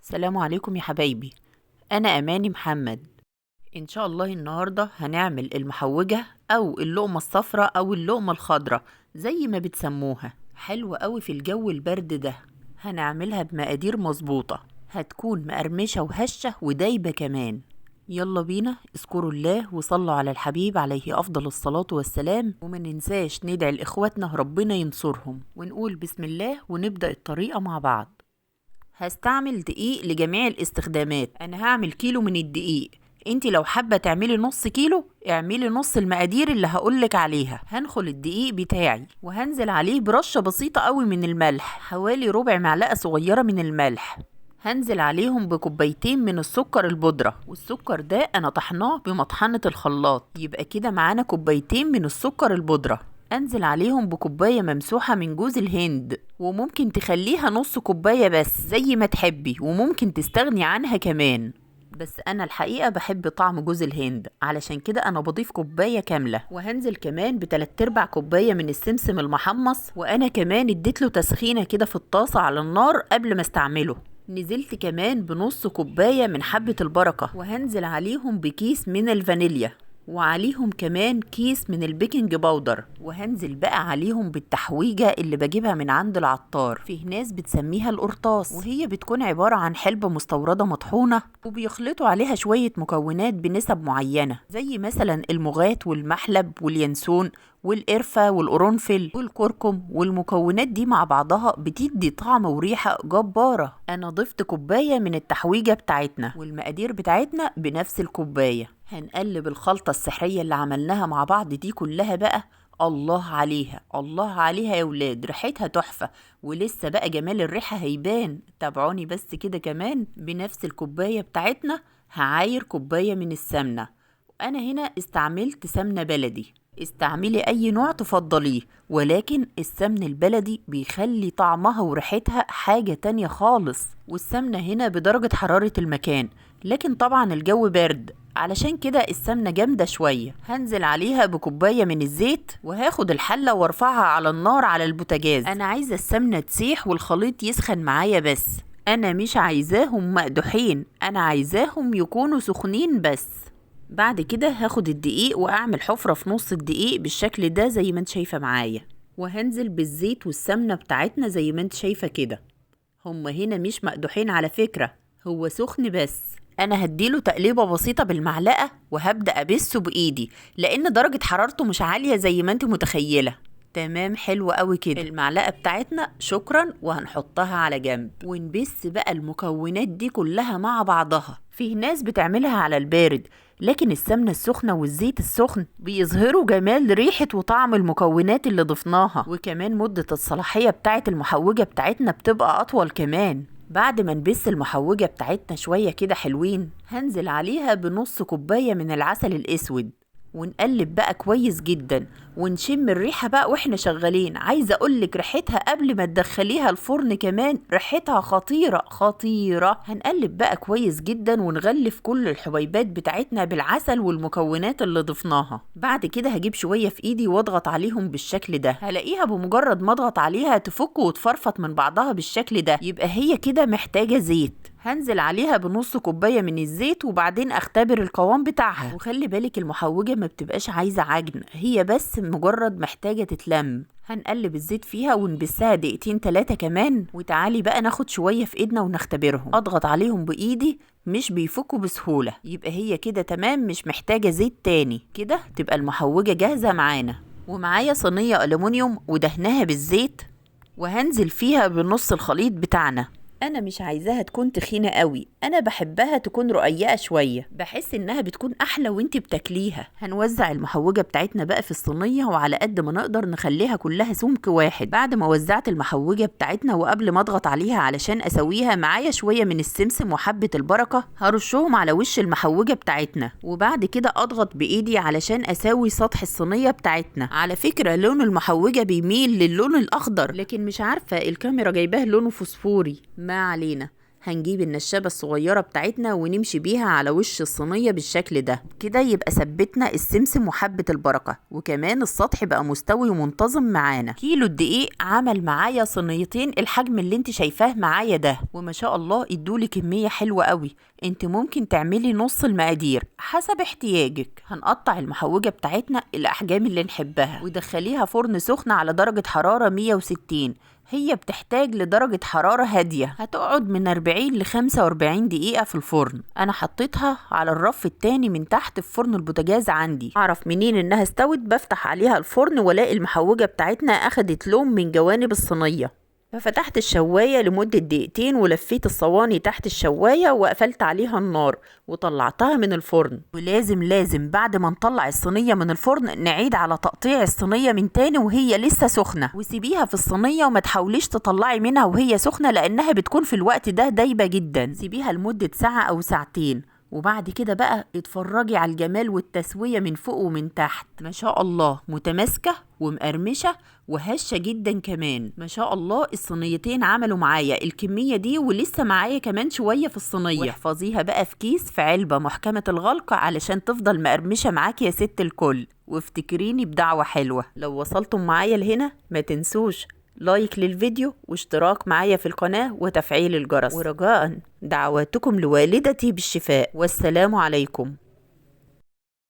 السلام عليكم يا حبايبي، أنا أماني محمد. إن شاء الله النهاردة هنعمل المحوجة أو اللقمة الصفراء أو اللقمة الخضراء زي ما بتسموها. حلوة قوي في الجو البرد ده. هنعملها بمقادير مظبوطة، هتكون مقرمشة وهشة ودايبة كمان. يلا بينا، اذكروا الله وصلوا على الحبيب عليه أفضل الصلاة والسلام، وما ننساش ندعي لإخواتنا ربنا ينصرهم، ونقول بسم الله ونبدأ الطريقة مع بعض. هستعمل دقيق لجميع الاستخدامات، أنا هعمل كيلو من الدقيق. انتي لو حابة تعملي نص كيلو اعملي نص المقادير اللي هقولك عليها. هنخل الدقيق بتاعي وهنزل عليه برشة بسيطة قوي من الملح، حوالي ربع معلقة صغيرة من الملح. هنزل عليهم بكوبايتين من السكر البودرة، والسكر ده انا طحناه بمطحنة الخلاط، يبقى كده معانا كوبايتين من السكر البودرة. انزل عليهم بكوباية ممسوحة من جوز الهند، وممكن تخليها نص كوباية بس زي ما تحبي، وممكن تستغني عنها كمان، بس انا الحقيقة بحب طعم جوز الهند علشان كده انا بضيف كوباية كاملة. وهنزل كمان بتلات ارباع كوباية من السمسم المحمص، وانا كمان اديت له تسخينة كده في الطاسة على النار قبل ما استعمله. نزلت كمان بنص كوباية من حبة البركة، وهنزل عليهم بكيس من الفانيليا، وعليهم كمان كيس من ال baking powder، وهنزل بقى عليهم بالتحويجة اللي بجيبها من عند العطار. فيه ناس بتسميها القرطاس، وهي بتكون عبارة عن حلبة مستوردة مطحونة، وبيخلطوا عليها شوية مكونات بنسب معينة، زي مثلا المغات والمحلب واليانسون والقرفة والقرنفل والكركم، والمكونات دي مع بعضها بتدي طعم وريحة جبارة. أنا ضفت كوباية من التحويجة بتاعتنا، والمقادير بتاعتنا بنفس الكوباية. هنقلب الخلطة السحرية اللي عملناها مع بعض دي كلها بقى. الله عليها الله عليها يا ولاد، ريحتها تحفة، ولسه بقى جمال الريحة هيبان. تابعوني بس كده. كمان بنفس الكوباية بتاعتنا هعاير كوباية من السمنة، وأنا هنا استعملت سمنة بلدي. استعملي أي نوع تفضليه، ولكن السمن البلدي بيخلي طعمها وريحتها حاجة تانية خالص. والسمنة هنا بدرجة حرارة المكان، لكن طبعا الجو بارد علشان كده السمنة جامدة شوية. هنزل عليها بكوباية من الزيت، وهاخد الحلة وارفعها على النار على البوتاجاز. أنا عايزة السمنة تسيح والخليط يسخن معايا، بس أنا مش عايزاهم مقدوحين، أنا عايزاهم يكونوا سخنين بس. بعد كده هاخد الدقيق واعمل حفرة في نص الدقيق بالشكل ده زي ما انت شايفة معايا، وهنزل بالزيت والسمنة بتاعتنا زي ما انت شايفة كده. هما هنا مش مقدوحين على فكرة، هو سخن بس. انا هديله تقليبة بسيطة بالمعلقة وهبدأ ابسه بايدي، لان درجة حرارته مش عالية زي ما انت متخيلة. تمام، حلو قوي كده. المعلقة بتاعتنا شكرا، وهنحطها على جنب ونبس بقى المكونات دي كلها مع بعضها. فيه ناس بتعملها على البارد، لكن السمنة السخنة والزيت السخن بيظهروا جمال ريحة وطعم المكونات اللي ضفناها، وكمان مدة الصلاحية بتاعت المحوجة بتاعتنا بتبقى أطول كمان. بعد ما نبس المحوجة بتاعتنا شوية كده حلوين، هنزل عليها بنص كوباية من العسل الأسود، ونقلب بقى كويس جدا، ونشم الريحة بقى واحنا شغالين. عايزة اقولك ريحتها قبل ما تدخليها الفرن كمان ريحتها خطيرة خطيرة. هنقلب بقى كويس جدا ونغلف كل الحبيبات بتاعتنا بالعسل والمكونات اللي ضفناها. بعد كده هجيب شوية في ايدي واضغط عليهم بالشكل ده، هلاقيها بمجرد ما اضغط عليها تفك وتفرفط من بعضها بالشكل ده، يبقى هي كده محتاجة زيت. هنزل عليها بنص كوباية من الزيت، وبعدين اختبر القوام بتاعها. وخلي بالك المحوجة ما بتبقاش عايزة عجن، هي بس مجرد محتاجة تتلم. هنقلب الزيت فيها ونبسها دقيقتين تلاتة كمان. وتعالي بقى ناخد شوية في ايدنا ونختبرهم. اضغط عليهم بايدي مش بيفكوا بسهولة، يبقى هي كده تمام، مش محتاجة زيت تاني. كده تبقى المحوجة جاهزة معانا. ومعايا صينية ألومنيوم ودهناها بالزيت، وهنزل فيها بنص الخليط بتاعنا. انا مش عايزاها تكون تخينة قوي، انا بحبها تكون رقيقة شوية، بحس انها بتكون احلى وانت بتاكليها. هنوزع المحوجة بتاعتنا بقى في الصينية، وعلى قد ما نقدر نخليها كلها سمك واحد. بعد ما وزعت المحوجة بتاعتنا وقبل ما اضغط عليها علشان اسويها، معايا شوية من السمسم وحبة البركة هرشهم على وش المحوجة بتاعتنا، وبعد كده اضغط بايدي علشان اساوي سطح الصينية بتاعتنا. على فكرة لون المحوجة بيميل للون الاخضر، لكن مش عارفة الكاميرا جايباه لونه فوسفوري، ما علينا. هنجيب النشابة الصغيرة بتاعتنا ونمشي بيها على وش الصينية بالشكل ده كده، يبقى ثبتنا السمسم وحبة البركة، وكمان السطح بقى مستوي ومنتظم معانا. كيلو الدقيق عمل معايا صينيتين الحجم اللي انت شايفاه معايا ده، وما شاء الله ادولي كمية حلوة قوي. انت ممكن تعملي نص المقادير حسب احتياجك. هنقطع المحوجة بتاعتنا الأحجام اللي نحبها، ودخليها فرن سخن على درجة حرارة 160. هي بتحتاج لدرجة حرارة هادية، هتقعد من 40 ل 45 دقيقة في الفرن. أنا حطيتها على الرف التاني من تحت في فرن البوتاجاز عندي. أعرف منين إنها استوت؟ بفتح عليها الفرن والاقي المحوجة بتاعتنا أخدت لون من جوانب الصينية. ففتحت الشواية لمدة دقيقتين ولفيت الصواني تحت الشواية وقفلت عليها النار وطلعتها من الفرن. ولازم لازم بعد ما نطلع الصينية من الفرن نعيد على تقطيع الصينية من تاني وهي لسه سخنة، وسيبيها في الصينية وما تحاوليش تطلعي منها وهي سخنة لأنها بتكون في الوقت ده دايبة جدا. سيبيها لمدة ساعة أو ساعتين، وبعد كده بقى اتفرجي على الجمال والتسوية من فوق ومن تحت. ما شاء الله متماسكة ومقرمشة وهشة جدا كمان. ما شاء الله الصينيتين عملوا معايا الكمية دي، ولسه معايا كمان شوية في الصينية. واحفظيها بقى في كيس في علبة محكمة الغلق علشان تفضل مقرمشة معاك يا ست الكل، وافتكريني بدعوة حلوة. لو وصلتم معايا لهنا ما تنسوش لايك للفيديو واشتراك معايا في القناة وتفعيل الجرس، ورجاء دعواتكم لوالدتي بالشفاء. والسلام عليكم.